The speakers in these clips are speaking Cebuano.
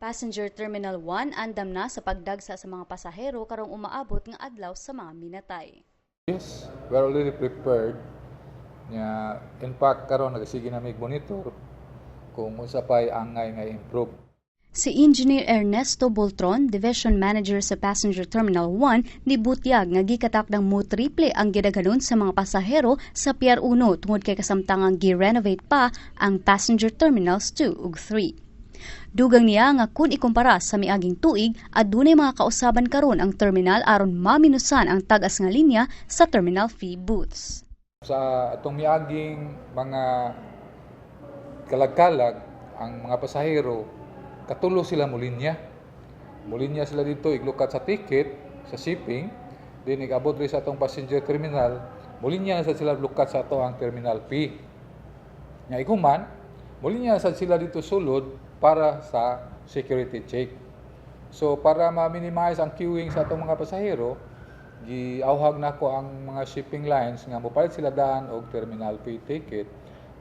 Passenger Terminal 1 andam na sa pagdagsa sa mga pasahero karong umaabot nga adlaw sa mga minatay. Yes, we're already prepared. Nya, in fact, karon nagsige na mig monitor kung unsa pay angay nga improve. Si Engineer Ernesto Boltron, Division Manager sa Passenger Terminal 1, nibutyag nga gikatakdang mo triple ang gidaghanon sa mga pasahero sa Pier 1 tungod kay kasamtangang gi-renovate pa ang Passenger Terminals 2 ug 3. Dugang niya nga kung ikumpara sa miaging tuig, adunay mga kausaban karon ang terminal aron maminusan ang tag-as nga linya sa terminal fee booths. Sa atong miaging mga kalagkalag, ang mga pasahero katulo sila mulinya. Mulinya sila dito iglukat sa ticket sa shipping, din igabot rin sa atong passenger terminal, mulinya na sa sila lukat sa ato ang terminal fee. Nya iguman, mulinya sa sila dito sulod para sa security check. So para ma-minimize ang queuing sa atong mga pasahero, giawhag nako ang mga shipping lines nga mopalit sila daan og terminal fee ticket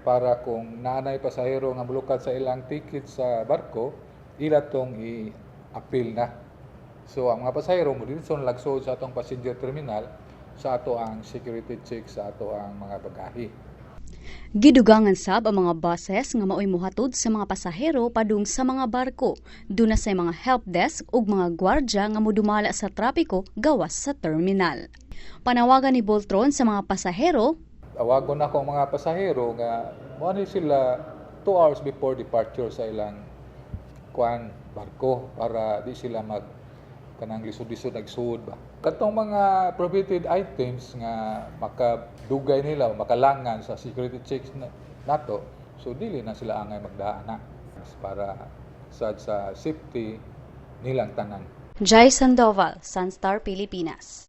para kung naanay pasahero nga mulukat sa ilang ticket sa barko, ila tong i-appeal na. So ang mga pasahero mo dito lagsod sa atong passenger terminal sa ato ang security check sa ato ang mga bagahe. Gidugangan sab ang mga buses nga maoy mohatod sa mga pasahero padung sa mga barko. Duna say mga help desk ug mga gwardya nga modumala sa trapiko gawas sa terminal. Panawagan ni Boltron sa mga pasahero: Awagon nako ang mga pasahero nga mo sila 2 hours before departure sa ilang kuan barko para di sila mag kanang lisod-lisod nagsuod ba. Katong mga prohibited items nga makadugay nila o makalangan sa security checks na, nato, so dili na sila angay magdaan na para sa safety nilang tanan. Jai Sandoval, Sunstar Pilipinas.